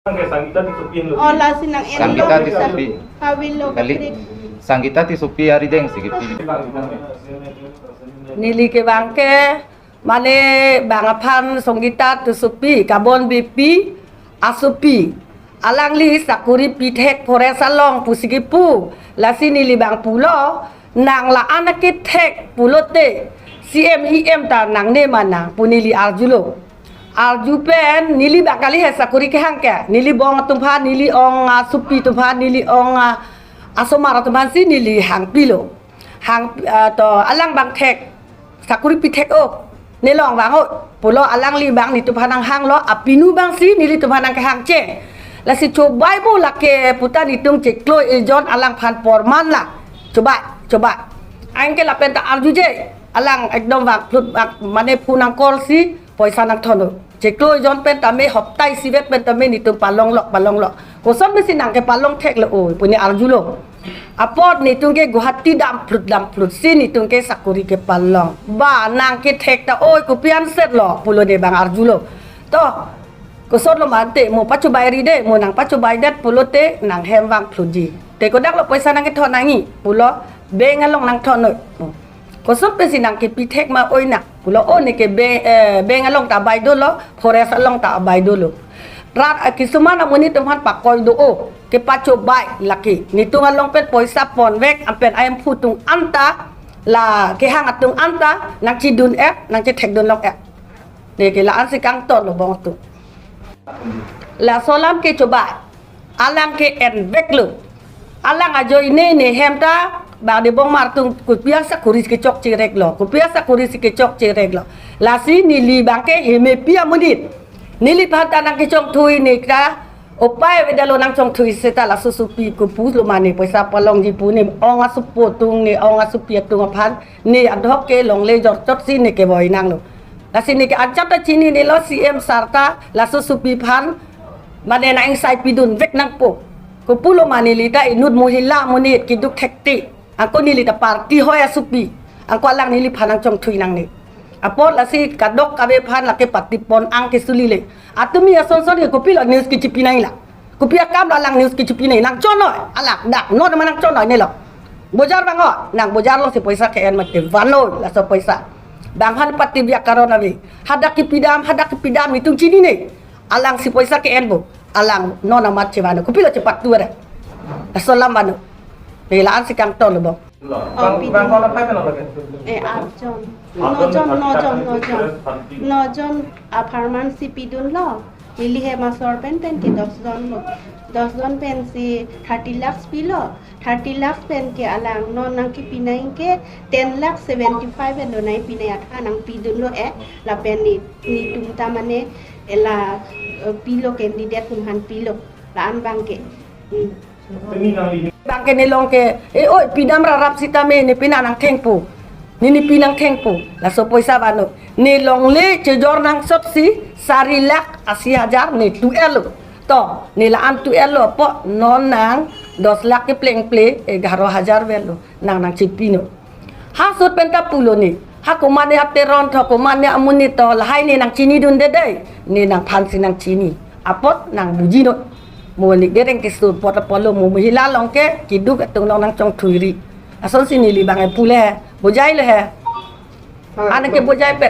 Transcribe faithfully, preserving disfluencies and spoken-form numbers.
Sangita Tissopi henlo. Oh, lasi nang en Sangita lo, Tissopi. Kavil lo, kali. Kavil. Sangita Tissopi arideng si kipi. Neli ke abangke, mane bang aphan Sangita Tissopi, Kabon Beypi asopi. Alangli sakori pithek forest along pusi kipu. Lasi neli abang pulo, nang la-an akethek pulote, C M E M ta nangne ma nang pu neli arjulo. Arju pen neli abang kali he sakori kehang ke. Neli bong atum aphan, neli ong asopi atum aphan, neli ong a-, asomar atum aphan si neli hangpilo. Hang, ah, to alang abang thek, sakori pithek o, nelong vang o pulo. Alangli abang netum aphan nanghanglo, apinu abang si nelitum aphan nangkehang che. Lasi chobai bo lake puta netum chiklo ejon alang aphan porman la. Chobai, chobai. Anke lapen ta arjuje. Alang ekdom vangphlut vang, mane phone nang call si poisa nangthon o. Chiklo ejon pen tame, hopta isivet pen tame netum palonglo, palonglo. Koson pensi nang kepalong theklo o pu ne arjulo. Apot netum ke Guwahati damphlut damphlut si netum ke sakori kepalong. Ba nang kethek ta oi kopi ansetlo pulo ne abang arjulo. To, koson lo mante, mo pachobai ri de, mo nang pachobai det pulote nang hem vangphlutji. Te kodak lo poisa nang kethon nangji pulo, bank along nangthon noi. Koson pensi nang kepi thek ma oi nang pulo, o ne ke be-, eh, bank along ta abai dolo, forest along ta abai dolo. Rat, ah, kisuman amonit atum aphan pakoi do o, kepachobai lake. Netum along pen poisa ponvek, anpen ahem phu atum anta, la kehang atum anta nangchidun-et, nangchethekdun long-et. Ne ke la-an si kangton lo bong atum. Laso alam ke chobai. Alang ke enveklo. Alang ajoine ne hem ta, bang de bongmar atum kopi asakori kechokche reklo, kopi asakori si kechokche reklo. Lasi neli abangke hemepi amonit. Neliphan ta nangkechongthui ne ta upai avedetlo, nangchongthui seta laso asopi kopulo mane poisa palongji pu ne ong asopo atum, ne ong asopi atum aphan, ne adhok ke longle jorchot si ne kevoi nanglo. Lasi ne ke ajat ta chininelo, C M sir ta laso asopi aphan mane nang ingsai pidunvek nangpo. Kopulo mane neli ta inut mohila amonit keduk thekte. Anke neli ta party hoi asopi. Anke alang neliphan nangchongthui nangne. Apot lasi kadokave aphan lake party pon ang ke suli le. Atumi ason son ke kopilo news kechipi nangji la. Kopi akam lo alang news kechipi nangji, nangchon noi, alang dak non ma nangchon noi nelo. Bojar vang o, nang bojar along si poisa ke-en mati, van noi laso poisa. Bang aphan party biakaron ave. Hadak kepidam, hadak kepidam netum chinine. Alang si poisa ke-en bo. Alang non amat chevan noi. Kopilo chepatu ada. Laso alam van noi. Ne la-an si kangton lo bong. Oh, bang, pidun. Bang, bang, bang, bang, bang, bang. Eh, atjon. Atjon, nojon, nojon, atjon, nojon. Nojon apharman si pidunlo. Neli hem asor pen pen ke dosjon lo. Dosjon pensi thirty lakhs pilo. Thirty lakhs pen ke alang non nangkepi nangji ke ten lakh seventy five pen do nangpi nangji, atha nangpidunlo eh. Lapen ne, netum ta mane ela, eh, pilo candidate atum aphan pilo. La-an abangke. Hmm. Abangke nelong ke, eh, oi, pidam rarap sitame ne pina nangthengpo. Ne, ne pi nangthengpo. Laso poisa van noi. Ne longle chejor nangsot si sari lakh asi hajar ne tu-etlo. To, ne la-an tu-etlo apot non nang dos lakh keplengple egharo hajar vetlo. Nang nangchipi noi. Ha ahut pen ta pulo ne. Ha komatne ateron tho, komatne amonit tho, lahai ne nangchinidunde dei. Ne nangphan si nangchini. Apot nang buji noi. Mo ne kereng kesur apot apotlo, mo mohila along ke keduk atum along nangchongthuiri. Asonsi neli abang epule he. Bojailo he. Anke bojaipet.